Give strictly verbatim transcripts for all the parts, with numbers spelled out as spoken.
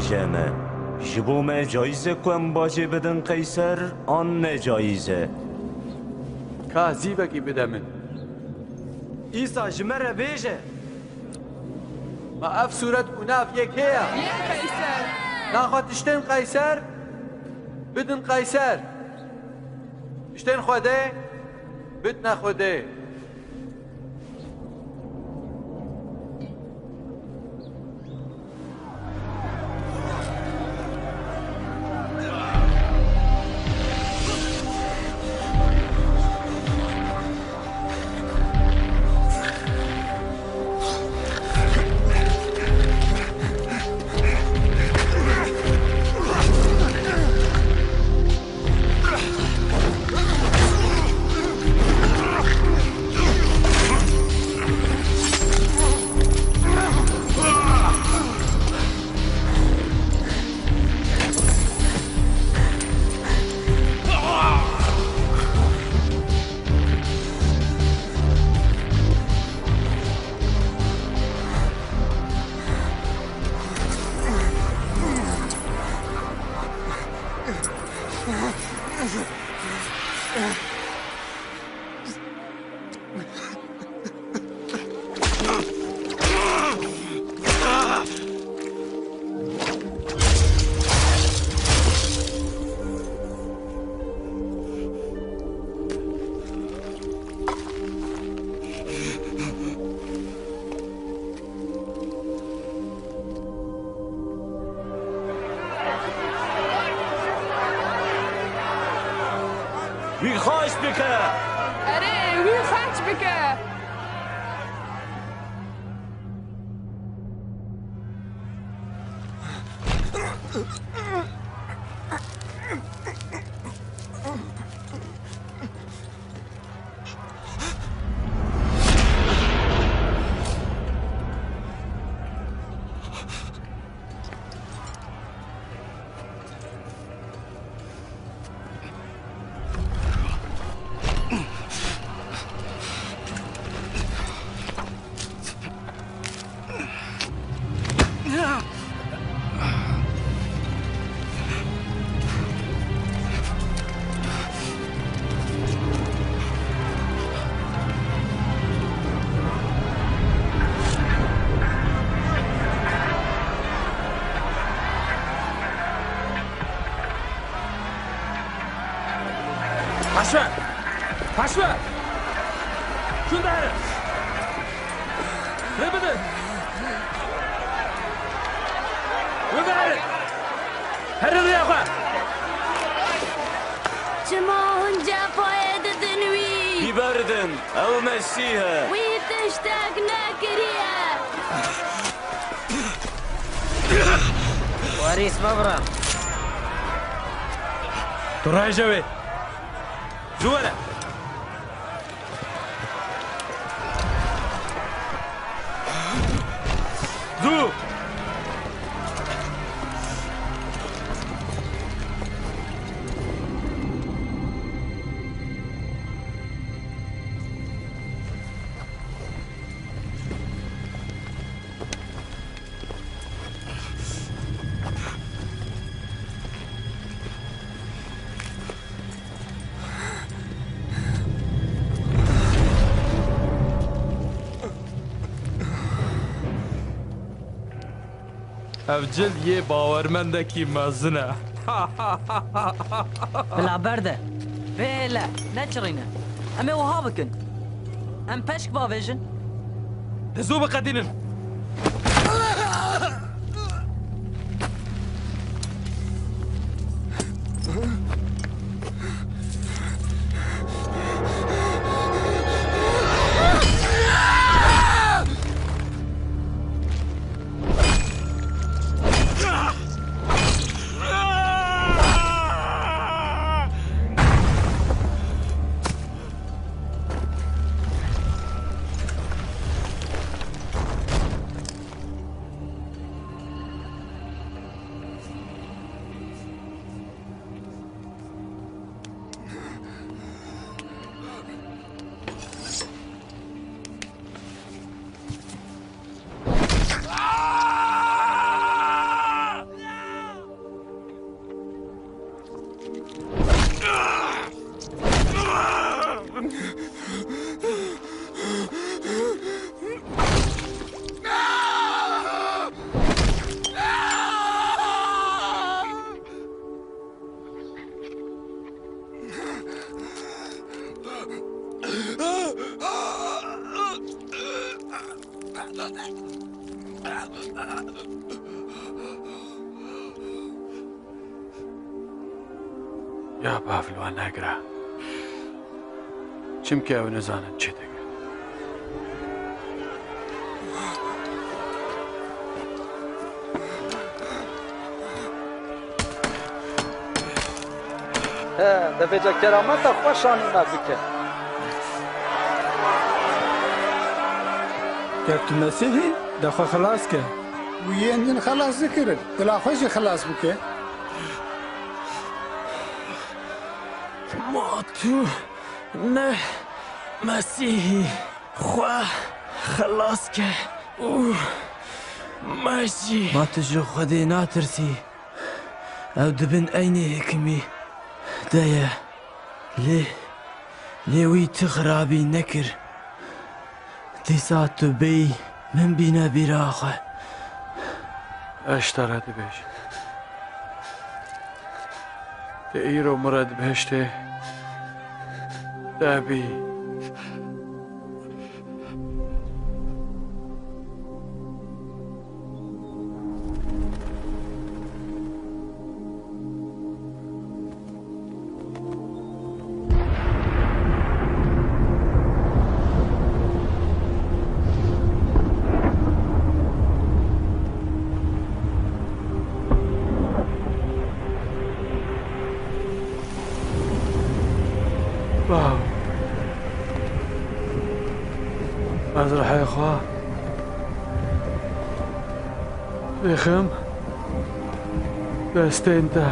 Ceme, ji bo me cayîz e ku em bacê bidin Qeyser an ne cayîz e? Ka zîvekî bide min. Îsa ji me re bêje. Ma ev sûret û nav yê kê ye? Yê Qeyser. Naxwe tiştên Qeyser, bidin Qeyser. Tiştên Xwedê, bidne Xwedê. Wî xaç bike! Erê, wî xaç bike! Paşve! Paşve! Şunu da herin! Rê bidin! Wê biherin! Herin rêya xwe! Çima hûn cefayê didin wî? Wî berdin, ew Mesîh e. Wî tiştek nekiriye. Warîs me bira. Tu rêje wê. Zû were. Zû! Ev cil yê bawermendekî mezin e. Bila berde. Bêle, neçirîne. Em ê wiha bikin. Em peşk bavêjin. De zû biqedînin. Ya bav li wan negire. Çimkî ew nizanin çi dikin. He, divêce kerameta xwe şanî me bike. Ger tu Mesîh î, de xwe xilas ke. Û yên din xelas dikirin, dila xwe jî xilas bike. Ma tu ne Mesîh î, xwe xilas ke û me jî. Ma tu ji Xwedê natirsî? Ew di bin eynî hikimî de ye. Lê, lê wî tu xirabî nekir. Dîsa tu bêyî min bîne bîra xwe. Ez ji te re dibêjim. Tu îro min re di bihiştê de bî. Bav. Ez rihê xwe dixim destên te.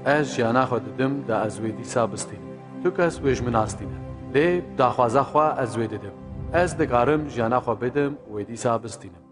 Ez jiyana xwe didim, da ez wê dîsa bistînim. Tu kes wê ji min nas tîne. Lê daxwaza xwe ez wê didim. Ez dikarim jiyana xwe bidim, wê dîsa bistînim.